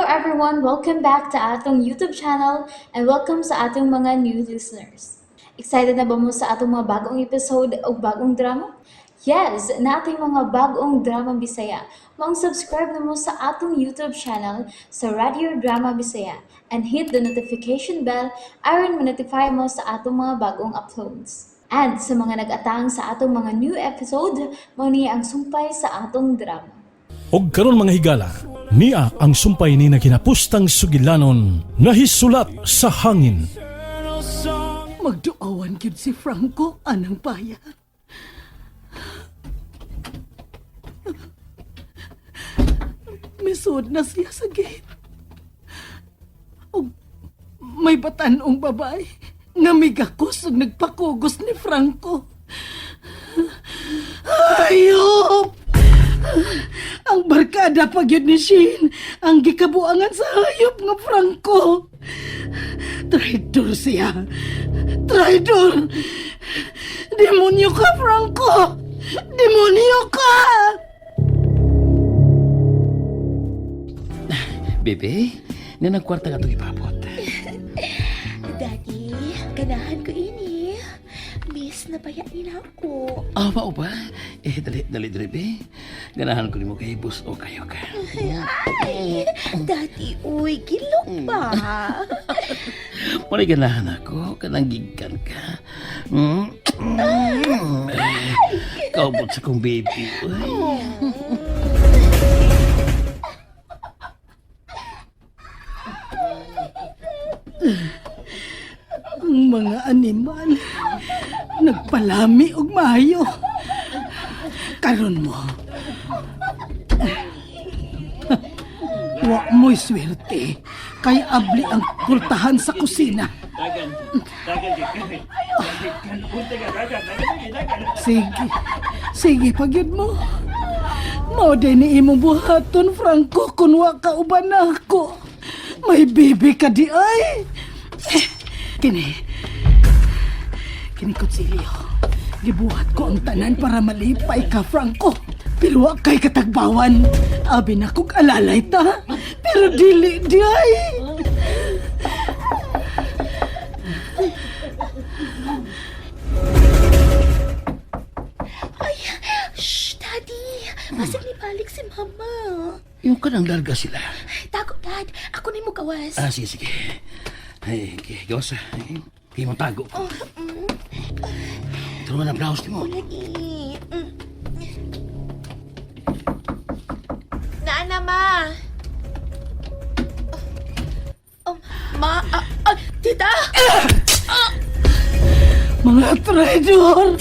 everyone! Welcome back to atong YouTube channel and welcome sa atong mga new listeners. Excited na ba mo sa atong mga bagong episode o bagong drama? Yes, nating mga bagong drama Bisaya. Maong subscribe na mo sa atong YouTube channel sa Radio Drama Bisaya and hit the notification bell aron ma-notify mo sa atong mga bagong uploads. And sa mga nag-atang sa atong mga new episode, mao ni ang sumpay sa atong drama. Og karon, mga higala, nia ang sumpay ni na kinapustang sugilanon, nahisulat sa hangin. Magduawan gyud si Franco anang baya. Misud na siya sa gate. Og may batan-ong babae nga migakos ug nagpakugos ni Franco. Ayop! Ang barkada pa gyud ni Shane ang gikabuangan sa hayop nga Franco. Traidor siya. Traidor! Demonyo ka, Franco! Demonyo ka! Bebe, nanang kwarta nga itong ipabot. Daddy, ganahan ko ini. Miss, nabaya nila ako. Ah, mao ba? Eh, dali, dali, dali, be. Ganahan ko nimo kay bus o kayo ka. Ay, Daddy, uy, gilok ba? Wala ganahan ako, kanang gigan ka. Eh, kaubot sa kong baby. Uy. Ang mga animal nagpalami og maayo. Karon mo. Wa mo'y swerte kay abli ang kultahan sa kusina. Sige. Sige, pagyud mo. Mao din ni imong buhaton, Franco, kun wa ka uban na ako. May bibi ka di ay. Kini. Kini kutsilyo. Gibuhat ko ang tanan para malipay ka, Franco. Pero wa kay katagbawan. Abi na kog alalay ta. Pero dili di ay. Ay, shh, Daddy. Basig ni balik si Mama. Yung kanang larga sila. Tago, Dad. Ako na mo gawas. Ah, sige, sige. Ay, okay, gawas ah. Ay, kay mo tago ko. Tulungan ang blouse mo. Lagi. Naana, Ma. Oh, ma, ah, tita! Mga traidor!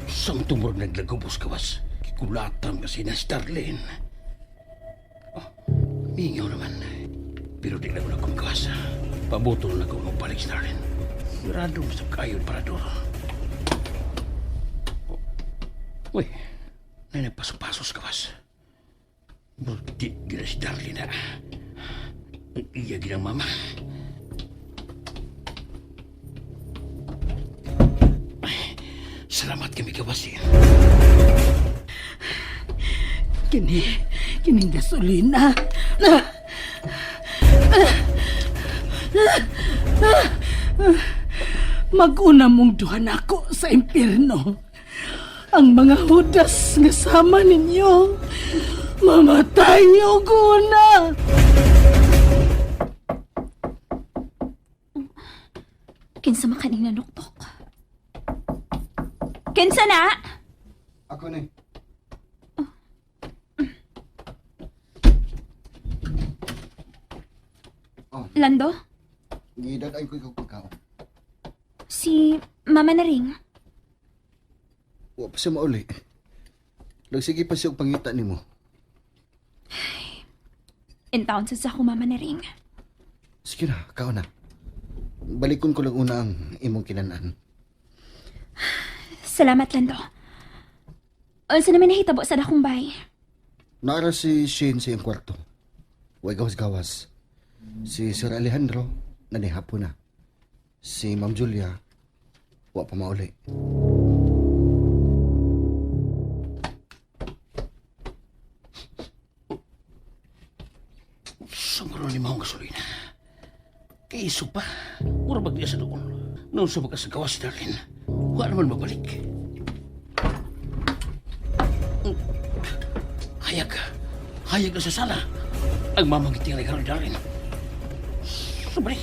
Sang tumurog naglagubos gawas. Kikulatam kasi na si Darlene. Oh, mingaw naman. Pero di na ko na gawas. Pabuto na ko magbalik si Darlene. Sigurado sa kayo parador. Oh. Uy, na nagpaso-pasos gawas. Burti gina si Darlene na. Ang iya ginang mama. Ay, salamat kami gawas eh. Kini, kining gasolina. Mag-una mong duha nako sa impyerno. Ang mga hudas nga sama ninyo, mamatay og una. Kinsa man kaning nanuktok? Kinsa na? Ako na. Lando? Gidad ay ko ikaw pagkaon. Si Mama na ring. Wa pa siya mauli. Nagsige pa siya og pangita nimo. In town sa ako mama na ring. Sige na, kaon na. Balikon ko lang una ang imong kinanan. Salamat, Lando. Unsa naman nahitabo sa dakong bay? Naara si Shane sa iyang kwarto. Way gawas-gawas. Si Sir Alejandro, nanihapon na. Si Ma'am Julia, wa pa mauli. Isog pa. Mura bagdiya sa doon. Noon sa baga sa gawas, Darlene. Wa naman mabalik. Hayag. Hayag na sa sala. Ang mamangiti nga karon, Darlene. Sobre.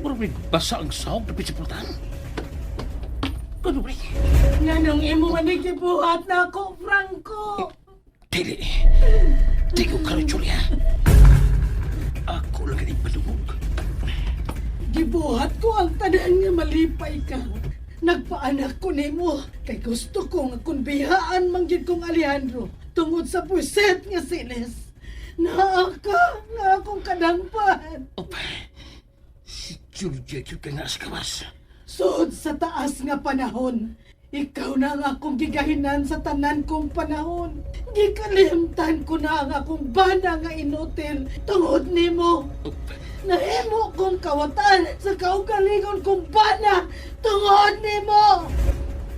Mura may basa ang sahog na pitsipultahan. Kano, pre? Nganong imo man gibuhat na ako, Franco? Dili. Di ko karon, Julia. Ako lang ang ipadungog. Gibuhat ko ang tanan nga malipay ka. Nagpaanak ko nimo kay gusto ko nga kun bihaan man gyud kong Alejandro tungod sa puset nga silis. Naa ka nga akong kadangpan. Op. Si Julia jud ka nga sa gawas. Sud sa taas nga panahon. Ikaw na ang akong gigahinan sa tanan kong panahon. Gikalimtan ko na ang akong bana nga inutil tungod nimo. Op. Nahimo kong kawatan sa kaugalingon kong bana tungod nimo.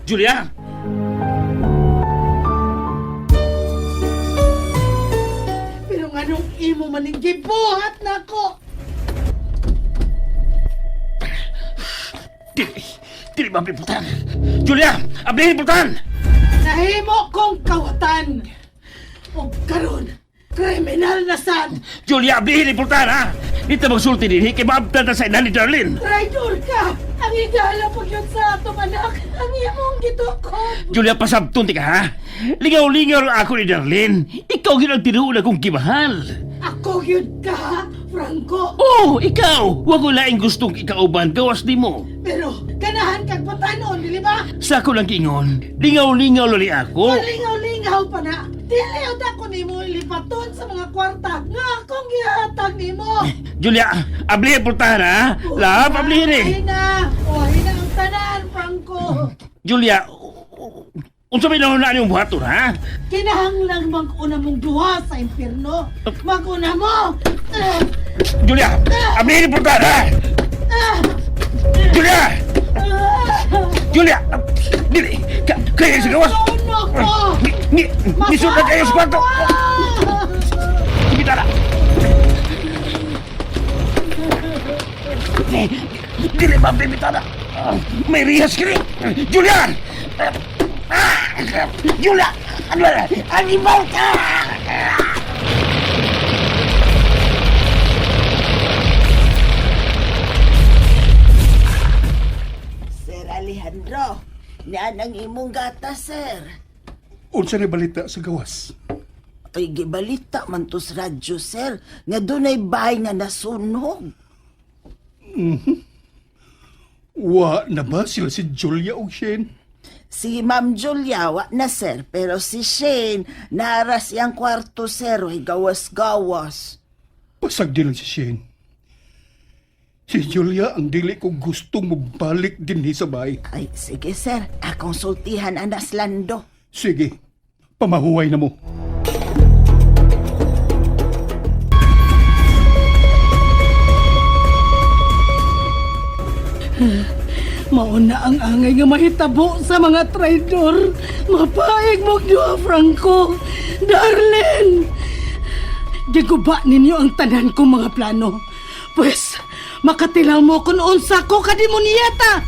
Julia! Pero nganong imo maning gibuhat nako? Dili! Dili ba pultahan? Julia! Ablihin pultahan! Nahimo kong kawatan. Og karon, kriminal na sad. Julia, ablihin pultahan ha! Dito magsulti din, kay maabtan na sa ina ni Darlene! Traitor ka! Ang higala pag yun sa atong anak, ang imong gitukob. Julia, pasabton ti ka ha! Lingaw-lingaw lang ako ni Darlene! Ikaw yun ang tinuon akong gimahal! Ako yun ka, ha, Franco. Oh, ikaw! Huwag ko laing gustong ikauban, gawas di mo! Pero ganahan kag patanon, dili ba? Sa ako lang kingon, lingaw-lingaw lali ako! Malingaw-lingaw pa na. Dili ako nimo ilipaton sa mga kwarta nga akong gihatag nimo. Julia, ablihin pultahan ha! Love, ablihin eh! Ay na! Oy na ang tanan, Franco. Julia, unsa may nauna niyong buhaton ha? Kinahanglang mag-una mong duha sa impyerno. Mag-una mo! Ah, Julia, ablihin pultahan ha! ah, Julia! ah. Julia! Dili! Kaya sa gawas! Masuno ko! Ni, ni, nisod na kayo sa kwarto! Ah! Sige, tara! Dili ba, baby, tara! May rihas kini! Julia! Julia! Ano na? Animal ka! Sir Alejandro, niyan ang imong gata, sir. Unsa ni balita sa gawas? Ay, gibalita man to sa radyo, sir, nga dunay bahay nga nasunog. Wa na ba sila si Julia og Shane? Si Ma'am Julia, wa na, sir. Pero si Shane, naras iyang kwarto, sir. Ay, gawas-gawas. Pasag din lang si Shane. Si Julia ang dili ko gustong mobalik dinhi sa bahay. Ay, sige, sir. Akong sultihan anas Lando. Sige, pamahuway na mo. Mauna ang angay nga mahitabo sa mga traidor. Mapaig mo duha, Franco. Darlene! Giguba ninyo ang tanan kong mga plano. Pwes, makatilaw mo kung unsa ko kademonyeta!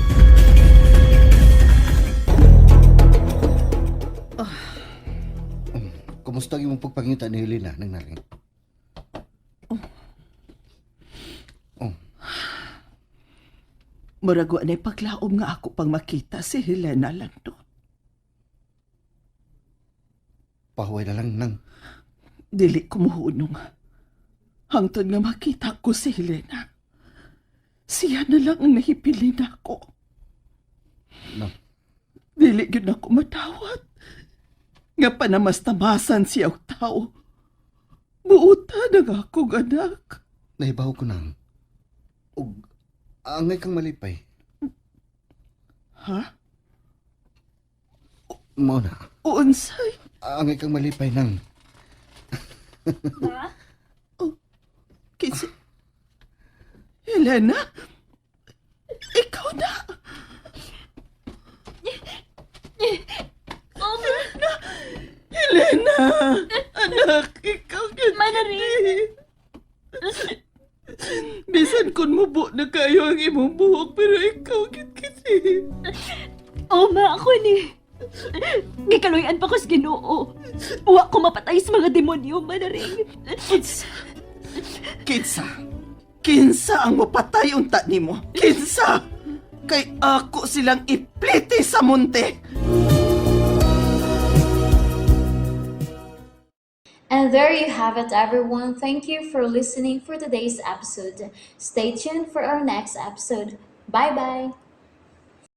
Kumusta ang imong pagpangita ni Helena nang narin? Oh, Murag wa na'y paglaom nga ako pang makita si Helena Lando. Pahuway na lang nang. Dili ko muhunong. Hangtod nga makita ko si Helena. Siya na lang ang nahipilin ako. No. Dili gyud ako matawat. Nga panamastamasan siya og tao. Buutan ang akong anak. Nahibaw ko nang. Og angay kang malipay. Ha? Mao na. Unsay? Angay kang malipay nang. Kinsa? Helena? Ikaw na! Helena! Helena! Anak, ikaw gyud. Manari! Bisan kung mubo na kayo ang imong buhok, pero ikaw gid kasi. Oh, ma, ako ni. Gikaluyan pa ko sa Ginoo. Wa ko mapatay sa mga demonyo, manaring. Kinsa? Kinsa? Kinsa ang mapatay unta nimo? Kinsa? Kay ako silang iplite sa munti. And there you have it, everyone. Thank you for listening for today's episode. Stay tuned for our next episode. Bye bye.